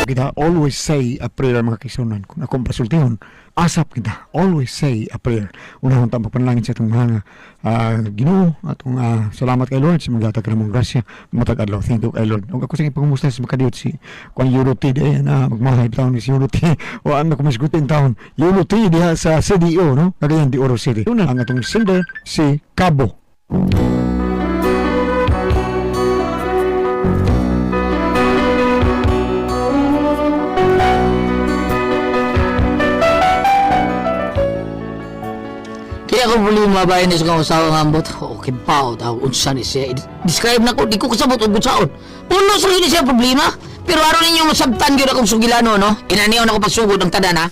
kita, always say a prayer, mga kaigsuonan. Kung akong pasultihon, asap kita, always say a prayer. Unahon ta magpanalangin sa atong mga Ginoo, atong salamat kay Lord sa maghatag kanamong grasya matag adlaw. Thank you kay Lord. Ug ako sa ipangumusta sa makadiyot si kuan Euro T di na magmahay taon ni si Euro T. O ano ko masgutin taon. Euro T diha sa CDO, no? Cagayan de Oro City. Una ang atong sender si Cabo. Kaya ko problema ba ini sa kong asawa nga ambot? Okay pa, daw unsa ni siya. Describe na ko, di ko kasabot og unsaon. Puno sa ni siya problema. Pero aron ninyo masabtan gyud akong sugilano, no? Inaniyon ako pagsugod ang tanan, ha?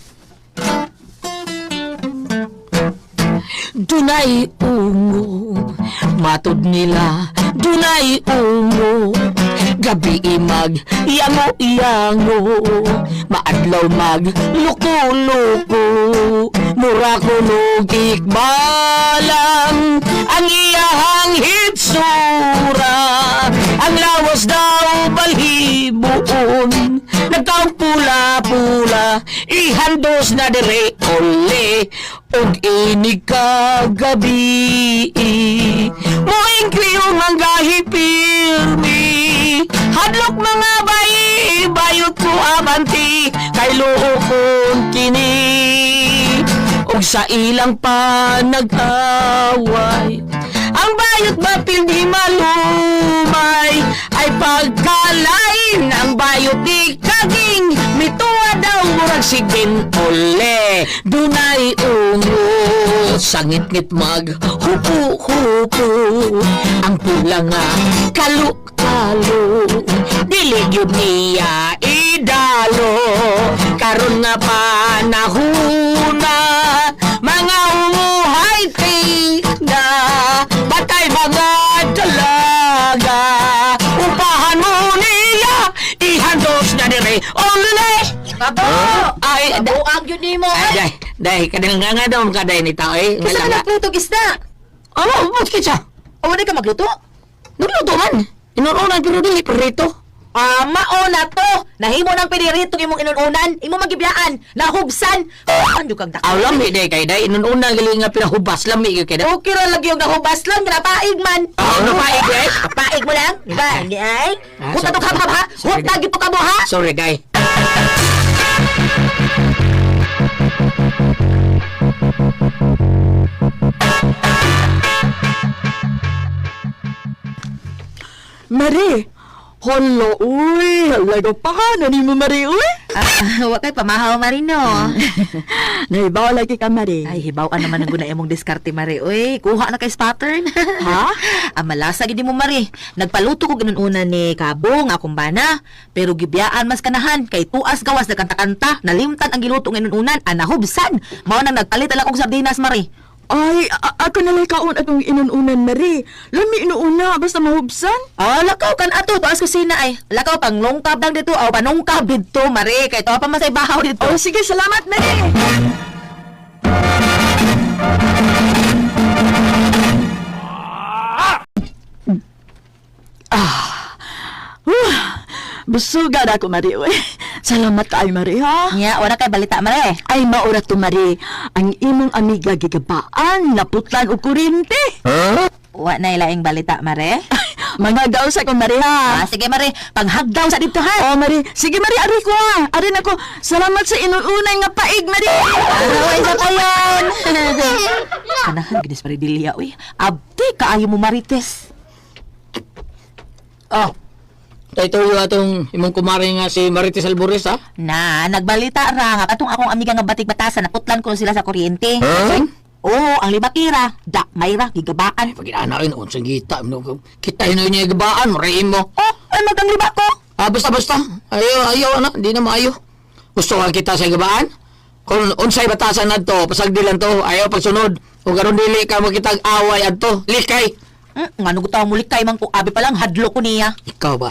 Dunay ungo, matod nila, dunay ungo. Gabi imag, yango yango, maadlaw mag, luko luko. Mura kuno kikbalang, ang iyahang hitsura. Ang lawas daw balhibuon, nagkaong pula-pula, ihandos na dire ole, og inig kagabi. Moing kriyong ang gahi pirmi, hadlok mga bayi, bayot ko abanti, kay luokon kini. Og sa ilang pa nag-away, ang bayot bapil di malumay, ay pagkalain ang bayot di kaging, mituwa daw murag sigin ole. Dunay ungo, sangit-ngit mag hupo-hupo, ang pula nga kalu-kalo, dili gyud niya idalo. Karon nga panahuna, mga umuhay tigna, batay mga dalaga, upahan mo niya, ihandos na dire ole. Kabo! Ay, Kabuag yun ni mo. Ay, day, day, kadang nga nga daw kaday ni tao eh. Kasi ka Nga nagluto isda. Ano, ba't kitsa? O, wala ka magluto? Nagluto man. Inurunan pero dili, perito. Ah, mao na to. Nahimo ng pinirito imong inununan, imong magibiyaan, nahubsan. Ano kang dako? Aw, lami day kay day. Inununan gali nga pinahubas, lami kay day. Okay ra lagi yung nahubas lang, napaig man. Aw, napaig eh. Paig mo lang, di ba? Hindi ay. Ah, Huta sorry. to kabab ha. Sorry. Huta gyud to kamo ha. Sorry, day. Mari, hala, uy, hala ka pa, nani mo, Mari, uy. Ah, wa kay pamahaw Marino. Nahibaw lagi ka, Mari. Ay, hibaw-an naman ang guna imong diskarte, Mari. Uy, kuha na kay pattern. Ha? Ang malasa gid mo, Mari. Nagpaluto ko ginununa ni Kabong akong bana, pero gibiyaan mas kanahan kay tuas gawas nagkanta-kanta, nalimtan ang giluto ng inununan, anahubsan. Mao nang nagpalit ala kog sardinas, Mari. Ay, ako na lang kaon atong inununan, Mari. Lami inuuna, basta mahubsan. Ah, lakaw kan ato, tuas kusina ay. Lakaw pang longkab lang dito, aw panungkab dito, Mari. Kay tuwa pa man sa ibahaw dito. Oh, sige, salamat, Mari. Ah, busugan ako, Mari. Uy. Salamat kay Mari, ha? Nya, wala kay balita, Mari. Ay, maura to, Mari. Ang imong amiga gigabaan, naputlan og kurente. Wa na ilaing balita, Mare. Mga daw sa ko, Mari, ha? Ah, sige, Mari. Panghagdaw sa dito, ha? Oh, Mari. Sige, Mari, ari ko, ha? Ari na ko. Salamat sa inuunay nga paig, Mari. Ay, sa pa yan. Kanahan, ginis Maridilia, uy. Abdi, kaayo mo marites. Ah, tay tuyo atong imong kumare nga si Marites Alborez, ha? Na, nagbalita ra nga katong akong amiga nga batik batasan naputlan ko sila sa kuryente. Huh? Oo, ang libakira. Da, mayra, gigabaan. Pag inaana rin, unsang gita. Kita yun niya gabaan, mariin mo. Oh, ay magang liba ko. Ah, basta, basta. Ayaw, ayaw, anak. Hindi na maayo. Gusto ka kita sa gabaan? Kung unsay batasan na to, pasagdi lang to, ayaw pagsunod. Kung karon dili ka makitag away adto, likay. Ngano ko tao muli kay man ko abi pa lang hadlo ko niya. Ikaw ba?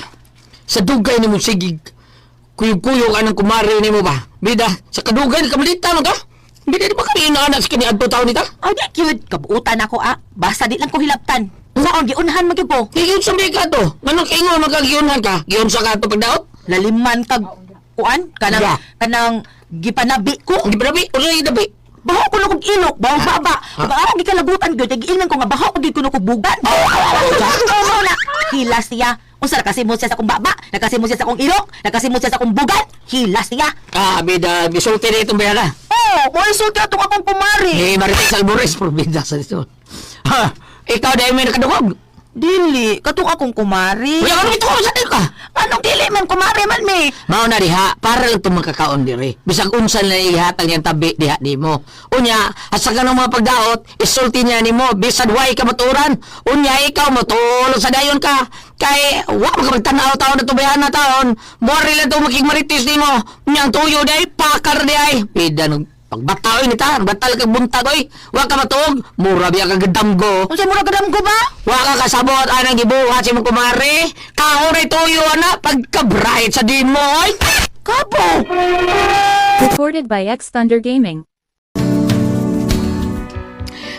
Sa dugay nimo sigig, kuyog-kuyog anang kumare nimo ba? Bida, sa kadugay kamalita man ka? Bida di ba kami inaanak sa kini adto taon nita? Ay, di cute. Kabuutan ako ah. Basta di lang ko hilabtan. Saon giunhan man gyud ko. Giyon sa ka to. Nganong ingon man ka giunhan ka? Giyon sa ka to pagdaot? Laliman kag kuan kanang Yeah. kanang gipanabi ko. Ang gipanabi, ulo yung nabi. Baho ko na kog ilok, baho baba. Ah. Ug ako gikalagutan gyud, kay giingnan ko nga baho ko gyud kuno kog bugan. Oh, na. Hilas siya. Unsa nakasimot siya sa akong baba, nakasimot siya sa akong ilok, nakasimot siya sa akong bugan. Hilas siya. Ah, bida, bisulti na itong bayana. Oh, mo insulti atong akong kumari. Ni Marites Alvarez, probida sa ito. Ha, ikaw dahil may nakadungog. Dili, katong akong kumari. Wala ka ito sa ka. Anong dili man kumari man mi? Mao na diha, para lang itong makakaon diri. Bisag unsa na ihatag niyang tabi diha nimo. Unya, asa ka ng mga pagdaot, isulti niya nimo bisag way ka maturan. Unya ikaw motulog sa dayon ka. Kay wa man ka magtan-aw taon na tubayan na taon. Mori lang itong makigmaritis nimo. Unya ang tuyo day, pakar di ay. Pida nung pagbataoy ni ta, batal kag buntag oy. Wa ka matuog, mura biya kag damgo. Unsa mo kadam ko ba? Wa ka kasabot anang gibuhat si mong kumare. Kaoray tuyo ana pagka-bright sa dimo oy. Kapo. Recorded by X Thunder Gaming.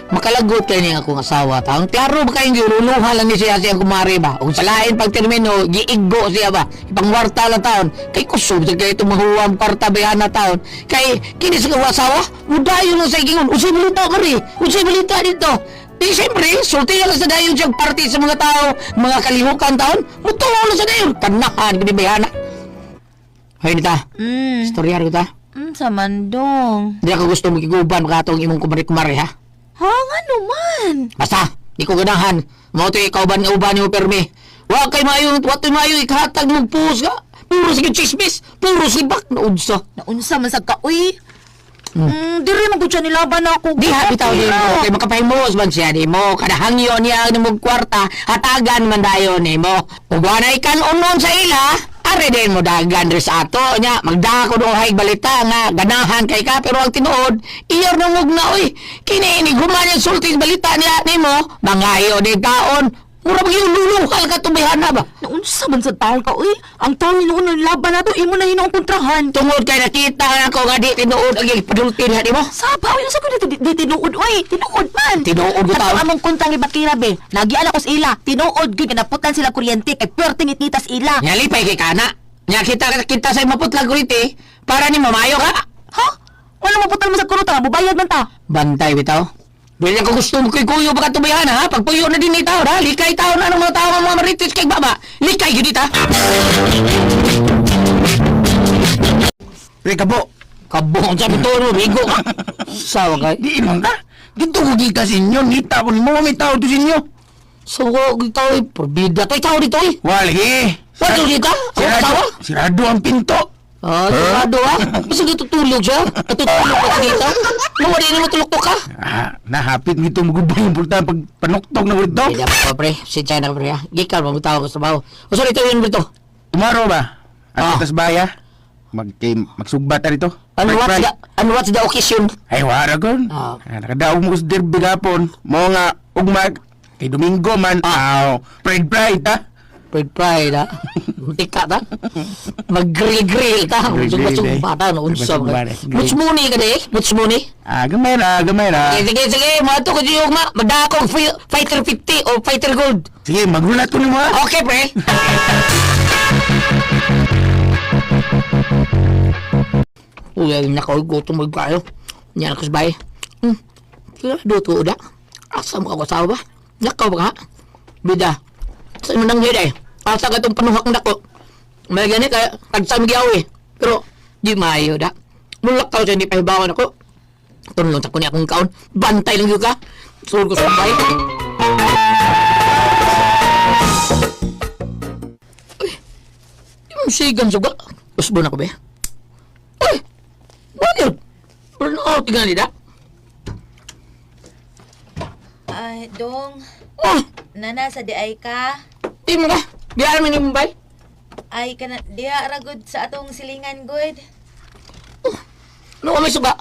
Makalagot kay niya akong asawa taon. Klaro ba kayong giruluhan lang ni siya siyang kumare ba? Kung sa lain pag termino, giiggo siya ba? Ipangwarta lang taon. Kay kusog sa kay itong mahuwang kwarta bayan na taon. Kay kini sa kong asawa, mudayon lang sa igingon. Usay balita mari, usay balita dito. Di siyempre, sulti lang sa dayon siyang party sa mga tao, mga kalihukan taon, mutuo lang sa dayon. Kanahan, kini bayana. Hoy nita, istorya ko ta. Sa mandong. Hindi ako gusto makiguban makatong imong kumari-kumari ha. Ha, nga naman. Basta, di ko ganahan. Mao to ikaw ban uban ni permi. Wa kay maayo, wa to'y maayo ikahatag mong puso ka. Puro sige chismis, puro sige bak na unsa. Naunsa man sa ka, uy. Diri man gud siya nilaban ako. Di ha bitaw nimo kay makapahimuos man siya nimo. Kada hangyo niya nimong kwarta, hatagan man dayon nimo. Ug wa kan unon sa ila, are din mo dagan diri sa ato nya. Magdako do hay balita nga ganahan kay ka pero ang tinuod iyor na mug na oy. Kini ini human yung sulti sa balita niya nimo, mangayo di taon. Mura ba yung lulukal ka tubihan na ba? Naunsa man sa taon ka, uy. Ang taon noon nilaban nato, imo na hinuong kontrahan. Tungod kay nakita na ko nga di tinuod ang ipadulti niya nimo. Saba, uy, unsa ko dito di tinuod, uy. Tinuod man. Tinuod ko Kato taon. among kontang ibakira be. Nagiala ko sa ila. Tinuod gyud nga naputan sila kuryente kay perting ititas ila. Nya lipay kay kana. Nya kita kita sa maputlag kuriti para ni mamayo ka. Ha? Wala maputan mo sa kuruta, mubayad man ta. Bantay bitaw. Dili ako gusto mo kay kuyo baka tubihan ha. Pagpuyo na din ni tao ha. Likay tao na ng mga tao ang mga marites kay baba. Likay gyud ita. Pre, kabo. Kabong sa bitaw no bigo ka. Sawa kay. Di man ka. Dito ko gika sa inyo. Nita ko nimo. May tao to sa inyo. So ko bitaw eh, porbida to ikaw dito eh. Wali. Wala dito ka? Ako Sirado, asawa? sirado ang pinto. Ah, sarado ha. Bisa natutulog siya. Natutulog ka dito. Mawala na matulog ka. Ah, nahapit nito magubay yung pulta pag panuktok na dito. Hindi pa pre. Si China pre ha. Gikan mo tawag ko sa trabaho. O sorry ito yun dito. Tomorrow ba? Ah. At tas baya? Mag, kay, magsugba ta dito. And Fried what's fried. the and what's the occasion? Ay, wara gon. Ah. Ah. Nakadaog mo sa derby gapon. Mo nga, ugmag. Kay Domingo man. Ah. Fried fried, ha? Pride pride ha. Tika ta. Mag-grill-grill ta. Grill-grill, Sugba-sugba ta. No, unsa Sugba-sugba, ba? eh. Much money ka di? Much money? Ah, gamay ra, gamay ra. Sige, sige, sige. Mga to ko yung ma. Madakong Fighter 50 o Fighter Gold. Sige, magulat ko nimo ha. Okay, pre. Uy, ay, nako, gutom mo kayo. Yan ako sa bahay. Sila, do da. Asa mo ako asawa ba? Nakaw ba ka? Bida. Sa mo nang eh. Asa ka itong panuhak nako. May gani kaya, tagsa mo giyaw eh. Pero, di maayo da. Mulak ka sa hindi pahibawan ako. Tunlong sa kunya akong kaon. Bantay lang yun ka. Sulod ko sa bahay. Yung sigan suga. Usbo na ko ba? Uy! Bakit? Burn out tingnan nila. Ay, dong. Oh! Nana sa di ay ka. Di mo ka. Biyaan mo ni Mumbai. Ay kana diha ra gud sa atong silingan gud. Ano ka may suga?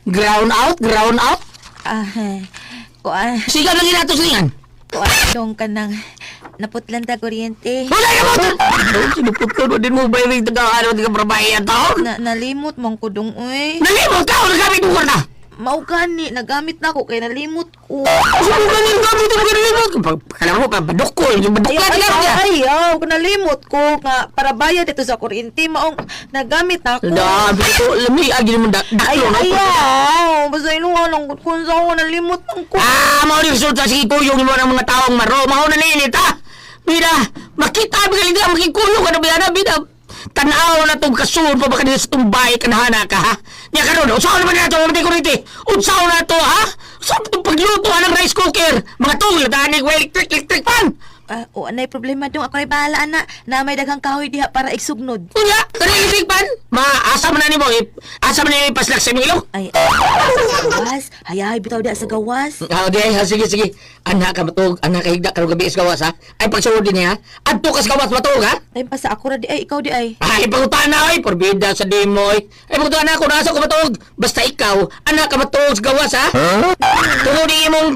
Ground out? Ground out? Ah, kuan Sigan lang ginato silingan. kuan dong kanang naputlan ta kuryente. Wala na mo! Sinupot ko din mo ba yung taga-ano taga-brabahe ang taon? Na nalimot man ko dong uy. Nalimot ka! Wala gamit mo na! Mao gani nagamit na ko kay nalimot ko. Asa mo ganin gamit mo ganin mo? Kala mo pa badukol, yung Ayaw, baduklan ayaw, niya. ayaw, nalimot ko nga para bayad ito sa kuryente maong nagamit na ako. Dami ko, lami agi naman Ay, daklo no. ayaw, basta inuha lang ko kung saan ko nalimot ang ko. Ah, mao ni resulta sige kuyong nimo ng mga taong maro. Mao na ninit ha. Bida, makita ba galing ka makikuyong ka na bida bida. Tanaw na tong kasun pa baka sa tumbay kanahana ka ha. Nya karon, unsaon naman na to mamatay kuryente? Unsaon na to ha? Sa itong pagluto ha, ng rice cooker? Mga tungol tani ko electric electric pan. Ah, o anay problema dong, ako ay bahala ana na may daghang kahoy diha para igsugnod. Unya, kani electric pan? Maasa man na nimo, asa man na ipaslak sa imong ilong. Ay, sa gawas, hayahay bitaw diha sa gawas. Ah, di ay, ha, sige, sige. Anak ka matug, anak ka higda karong gabi sa gawas ha. Ay pagsuod din ha. Adto ka sa gawas matug ha. Time pa sa ako ra di ay, ikaw di ay. Ay, pangutana oy, porbida sa demo oy. Ay, pangutana ako, nasa ko matug. Basta ikaw, anak ka matug sa gawas ha. Tungod ni imong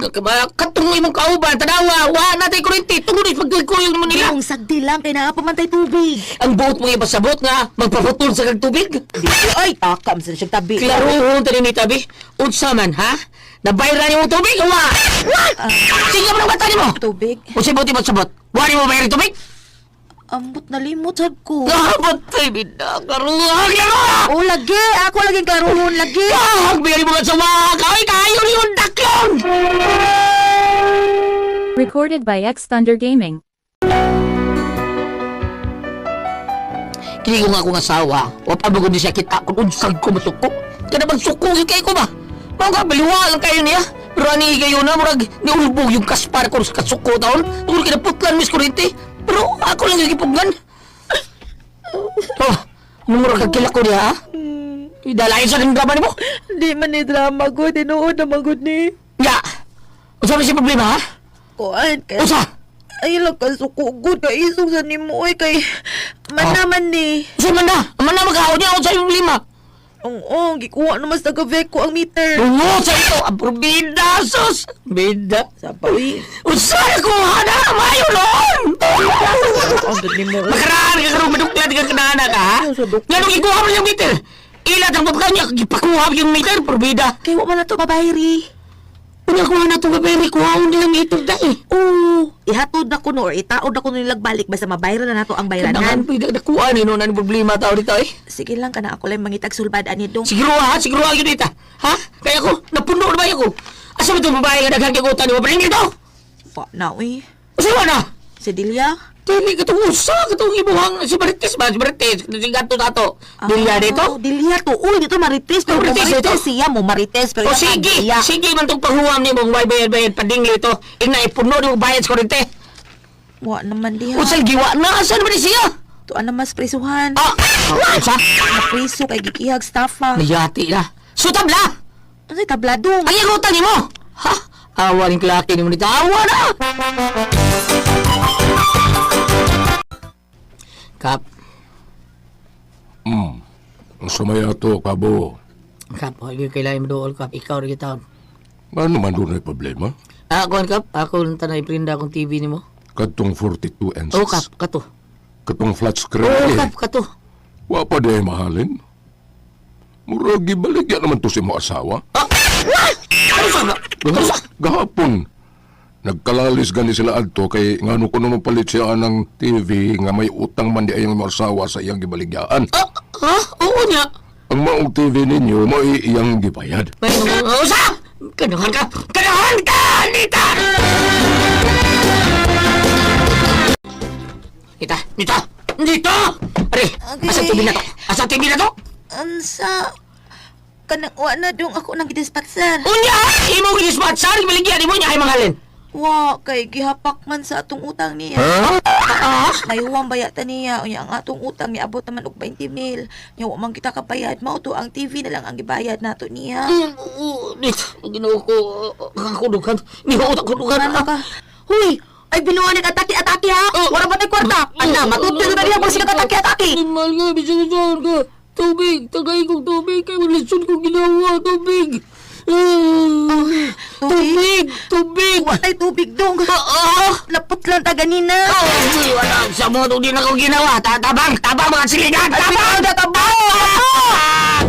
katong imong kauban, tanawa, wa na tay kuryente. Tungod ni pagkuyog mo nila. Yung sagdi lang kay naa pa man tay tubig. Ang buot mo ipasabot nga magpaputol sa kag tubig. Di ay, takam sa siyang tabi. Klarohon tani ni tabi. Unsa man ha? Nabayran nimo tubig wa. Sige mo nang bata nimo. Tubig. Unsay buot ipasabot? Wa nimo bayran tubig? Ambot nalimot sad ko. Dapat tayo bida karuha klaro. Oh, lagi. Ako lagi klarohon lagi. Ah, bigyan mo sa mga kaway kayo ni yung daklon. Recorded by X Thunder Gaming. Kini ko nga akong asawa, wa pa bagod ni siya kita kung unsag ko masuko. Kada bang suko gyud kay ko ba? Mao ka baliwa lang kayo niya. Pero ani kayo na murag niulbog yung kaspar ko sa kasuko taon. Tungod kay naputlan mis kuryente. Pero ako lang yung gipugnan. Oh, murag kagkila ko niya ha? Idalain sa drama nimo. Di man ni drama ko, tinuod na magud ni. Ya. Unsa man siya problema ha? Kuan, kay Unsa? ay lang ka suko gud kay isog sa nimo oy kay man naman ni. Unsa man na? Man na magkaon niya unsa yung problema? Ang oh, gikuha naman sa taga-Veco ang meter. Tungo sa ito ang probida sus. Bida. Sa uy. Unsa na ko hana mayo noon. Ang dali mo. Makaraan ka karong maduklat ka kanana ka ha? Nganong ikuha mo yung meter? Ila tang pagkaon niya gipakuha mo yung meter probida. Kay wa man na to babayri. Unya kuha na itong babere, kuha mo nilang meter da eh. Oo, ihatod na ko no or itaod na ko nilag balik basta mabayran na nato ang Kanangan bayranan. pwede nakuha ni no na problema tao dito eh. Sige lang kana ako lang mangitag sulbad ani dong. Siguro ha, siguro ha yun dito. Ha? Kaya ko, napuno na ba ako? Asa ba itong babae nga daghang kigutan ni mo? Dito! Pa na uy. Asa ba na? Si Delia. Dili katong usa katong imuhang si Marites ba si Marites si gato tato. Delia dito. Ah, Delia to. Uy, dito Marites. Pero Marites Marites, dito? siya mo Marites pero O iya sige, Delia. sige man tong panghuwam nimo way bayad bayad padingli ito. Ingna ipuno nimo bayad sa kuryente. Wa naman diha. Unsay giwa na asa naman ni siya? Tuan na mas prisuhan. Ah, unsa? Napriso kay gikihag staffa. Nayati na. Sutabla. Ano tabladong? Ang iyang nimo. Ha? Awa ning klaki nimo nito. Awa na. Kap, Ang sumaya to, kabo. kap, hindi kailangan mo dool, kap. Ikaw rin taon. Ano man doon ay problema? Ah, kuan kap, ako lang tanay prinda akong TV nimo. Katong 42 inches. Oh, kap, kato. Katong flat screen. Oh, eh. kap, kato. Wa pa di ay mahalin. Murag ibaligya naman to si mo asawa. Ah, what? Ano sa ba? Ano sa? Gahapon. Nagkalalis gani sila adto kay ngano ko naman palit siya ng TV nga may utang man di ay ang mga asawa sa iyang gibaligyaan. Ah, ah, oo niya. Ang maong TV ninyo mo iyang gibayad. May usa! Kanahan ka! Kanahan ka! Nita! Nita! Nita! Nita! Are, Okay. asa TV na to? Asa TV na to? Unsa? Kanang wa na dong ako nang gidispatsar. Unya! Imo ginispatsar, baligyan nimo niya ay manghalin. Wa kay gihapak man sa atong utang niya. Ah, May huwang bayata niya unya ang atong utang niabot naman og 20 mil. Nya wa man kita kabayad mao to ang TV na lang ang gibayad nato niya. Nita, Ginoo ko, ang kudukan. Niho ang kudukan. Ano ka? Huy! Ay, binuha ng atake-atake ha! Wala ba tayo kwarta? Ana, matutulog na niya kung sino atake-atake! Mahal nga, bisag saan ka. Tubig, tagay kong tubig. Kay wala kong ginawa, tubig. Ah, tubig, tubig. Wa tay tubig dong! Ah, Naputlan ta ganina! ah, wala sa mga di na kong ginawa. Tabang, tabang mga siligan, tabang, tabang!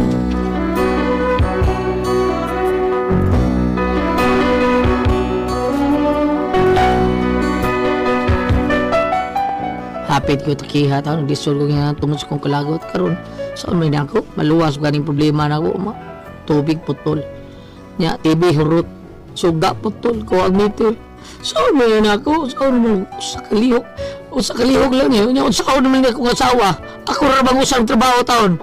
Hapit ko takiha taon disol ko nga tungod sa kong kalagot karon. Saan may nako maluwas ko ganing problema nako ma. Tubig putol. Nya TV hurot. Suga putol ko ang meter. Saan may nako? Saan mo sa kalihok? O sa kalihok lang eh. Nya unsaon naman ni akong asawa. Ako ra bang usang trabaho taon.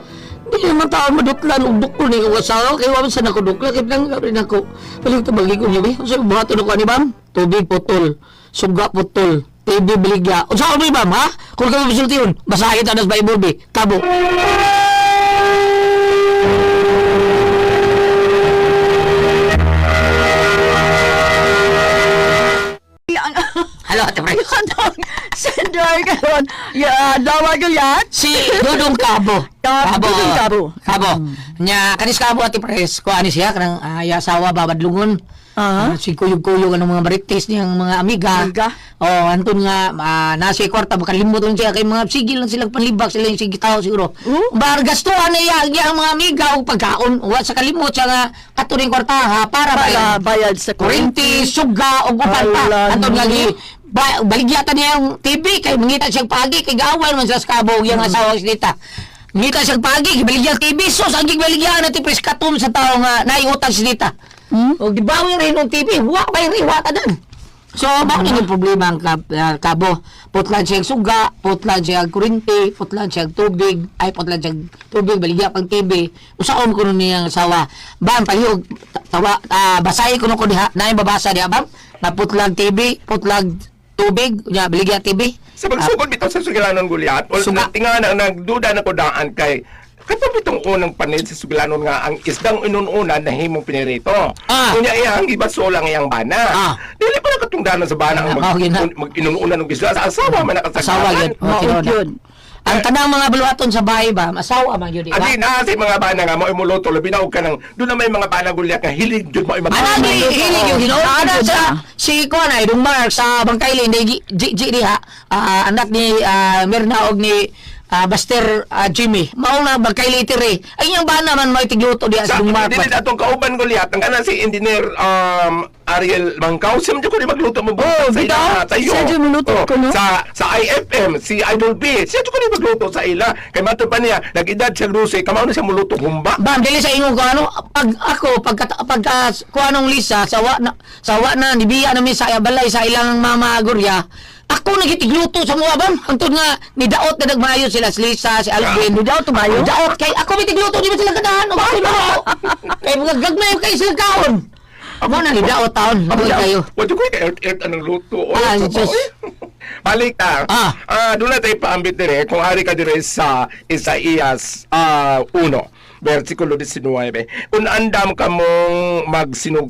Di naman taon maduklan og dukol ni akong asawa kay wa man sa nako dukla kay nang rin ako. Balik tabagi ko niya be. Unsa buhaton ako ani bam? Tubig putol. Suga putol. TV baligya. Unsa mo bam ha? Kung kami bisultihon, basahin ta nas Bible be. Kabo. Hello, Ate Pres. Anong sender karon? Ya, dawa yan. Si Dudong Cabo. Dudong Cabo. Cabo. Nya kanis Cabo Ate Pres. Kuan ni siya kanang uh, asawa babadlungon. Aha. Ah, si kuyog-kuyog anong mga marites niyang mga amiga. Amiga. Oh, anton nga nasa kwarta makalimot lang siya kay mga sigil lang silang panlibak sila yung sige tao siguro. Oh? Bar gastuhan na iya ang mga amiga og pagkaon. Wa sa kalimot siya nga ato ning kwarta ha para Para bayad sa kuryente, suga ug uban pa. Ala, Anton nga no. gi baligyatan niya yung TV kay mangita siyang pagi kay gaaway man sa kabo ug iyang asawa si Nita. Mangita siyang pagi gibaligyan TV sos ang gibaligyan natin preskatum sa tao nga naiutang si Nita. Hmm? O gibawi rin ng TV, wa kay rin wa tanan. So, mao ni yung problema ang kabo. Putlan siya suga, putlan siya kuryente, putlan siya tubig, ay putlan siya tubig, baligya pang TV. Usaon ko nun niyang asawa. Bam, palihog, tawa, basahin ko nun ko diha, naay babasa diha, bam. Naputlag TV, putlag tubig, nya, baligya TV. Sa pagsugod bitaw sa sugilanon gulyat, o Suga. tinga na nagduda na ko daan kay katong bitong unang panid sa sugilanon nga ang isdang inununan na himong pinirito. Ah. Unya iyang gibaso lang iyang bana. Ah. Dili pa nakatungdanan sa bana ang Ah, okay na. mag inununan ng isda sa asawa man Asawa nakasagaran. yun. Oh, Mao tinuod na. yun. Ang tanang mga baluhaton sa bahay ba, asawa man yun, di ba? Adi na si mga bana nga mo muluto labi na og kanang doon na may mga bana gulyat nga hilig jud mo Ana di hilig yung hinuon. Ana sa si kuan ay dong Mark sa Bangkailin di G G diha anak ni Mirna og ni Buster Jimmy. Mao na Bangkailin tire. Ay iyang bana man may tigluto diha sa Sa dong Mark. dili na atong kauban gulyat ang kana si engineer Ariel Mangkaw siya man jud ko di magluto mo oh, sa bitaw. ila tayo. Siya jud muluto Oh, ko, no? Sa IFM si Idol B siya jud ko di magluto sa ila kay matud pa niya nag-edad siya Lucy kamao na siya muluto humba. Bam, dili sa ingon ko ano pag ako pagka pagka kuanong Lisa sa wa na nibiya na mi sa balay sa ilang mama Gorya. Ako nagitigluto sa mga bam. Hangtod nga nidaot na nagmayo sila si Lisa, si Alvin. Nidaot tumayo? Nidaot kay ako mitigluto di ba sila ganahan og ako mo. Kay mga gagmay kay sila kaon. Mo na nidaot taon, mabuhay kayo. Wa jud ko kay ert anong luto. Oy, Ah, sa Diyos. oy. Balik ta. Ah. Ah, doon na tayo paambit dire kung ari ka dire sa Isaías 1 versikulo 19. Kung andam ka mong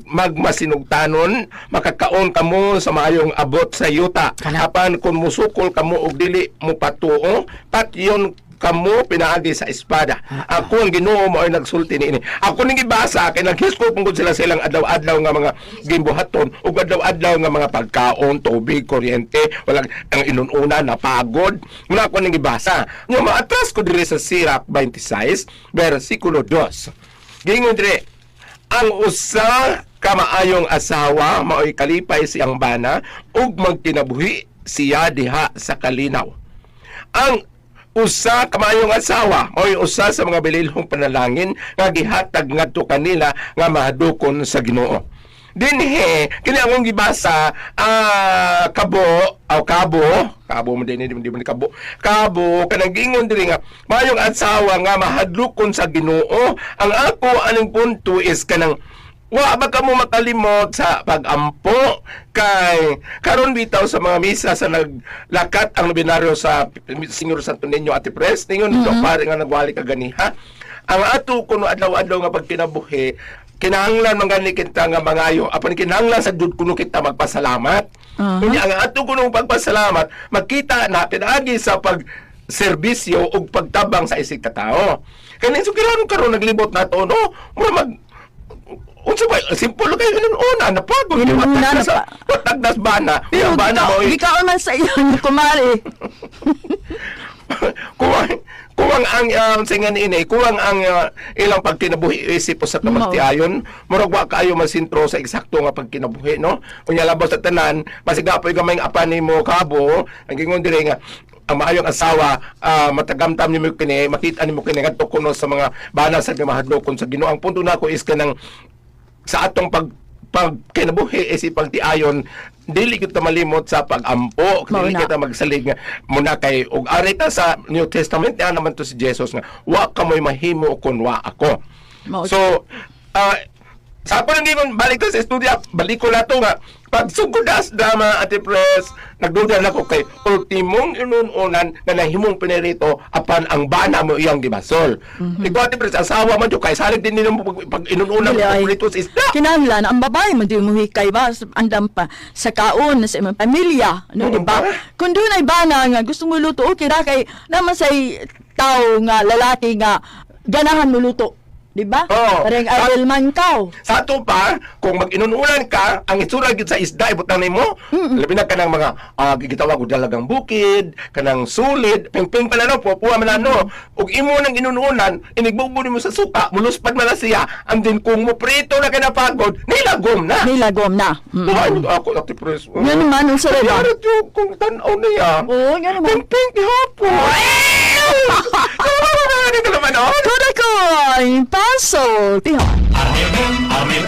magmasinugtanon, makakaon kamo sa maayong abot sa yuta. Kana. Apan kung musukol kamo og dili mo patuo, patyon kamo pinaagi sa espada. Ako ang Ginoo mo ay nagsulti niini. Ako ning gibasa kay naghiskop pungkod sila sa ilang adlaw-adlaw nga mga gimbuhaton ug adlaw-adlaw nga mga pagkaon, tubig, kuryente, walang ang inununa napagod. Muna ako ning gibasa. Nya maatras ko diri sa Sirach 26 versikulo 2. Gingon diri, ang usa ka maayong asawa maoy kalipay siyang bana ug magkinabuhi siya diha sa kalinaw. Ang usa ka maayong asawa maoy usa sa mga bililhong panalangin nga gihatag ngadto kanila nga mahadukon sa Ginoo. Dinhi kini akong gibasa kabo aw kabo kabo man dinhi di man kabo kabo kanang gingon diri nga maayong asawa nga mahadlokon sa Ginoo. Ang ako aning punto is kanang wa ba kamo makalimot sa pagampo kay karon bitaw sa mga misa sa naglakat ang nobinaryo sa Senyor Santo Niño Ate Pres ningon mm pare nga nagwali ka ganiha ang ato kuno adlaw-adlaw nga pagkinabuhi kinahanglan man gani kita nga mangayo apan kinahanglan sa jud kuno kita magpasalamat. Unya ang ato kuno pagpasalamat makita na pinaagi sa pag serbisyo ug pagtabang sa isig katao. Kani sukiran karon naglibot nato no, mura mag unsa ba simple kayo una napagod Inununa, watag sa watag nas bana. Pero Yung bana mo gikaon man sa iyon, kumare. kuwang kuwang ang singan ini kuwang ang ilang pagkinabuhi isip sa kamagtiayon murag wa kaayo masintro sa eksakto nga pagkinabuhi no unya labos sa tanan masigapoy gamay ang apan nimo kabo ang gingon diri nga ang maayong asawa, matagamtam nimo kini, makita nimo kini ngadto kuno sa mga bana sa mahadlokon sa Ginoo. Ang punto nako is kanang sa atong pag pag kinabuhi is ipagtiayon, dili kita malimot sa pagampo, Mao dili na. kita magsalig nga muna kay og ari ta sa New Testament niya naman to si Jesus nga wa kamoy mahimo kun wa ako. Mao. So sa ako nang gingon, balik to sa studio, balik ko na to nga pag sugodas drama, Ate Pres, nagduda na ko kay ultimong inununan na nahimong pinirito apan ang bana mo iyang gibasol. Ikaw, Ate Pres, asawa man jud kay salig din nimo pag inununan Dili, mo ay. prito sa isda. Kinahanglan ang babae man di mo hikay ba sa andam pa sa kaon sa imong pamilya, no, Oo di ba? ba? Kung doon ay bana nga gusto mo luto, okay ra kay naman say tao nga lalaki nga ganahan mo luto, di ba? Oo. Parang idle man ka. Sa ato pa, kung mag-inunulan ka, ang itsura gyud sa isda ibutang nimo. Labi na kanang mga gitawag og dalagang bukid, kanang sulid, pingping pa na no, pupuha man na no. Ug imo nang inunulan, inigbubo nimo sa suka, muluspad man na siya. And then kung mo prito na ka napagod, nilagom na. Nilagom na. Ay, ako Ate Pres. Nga naman, unsa ra ba? Yara jud kung tan-aw niya. Oo, nga naman. Pingping gihapon. Ano ka naman, oh? Kodakoy, Paso, Tihon. Armin, Armin,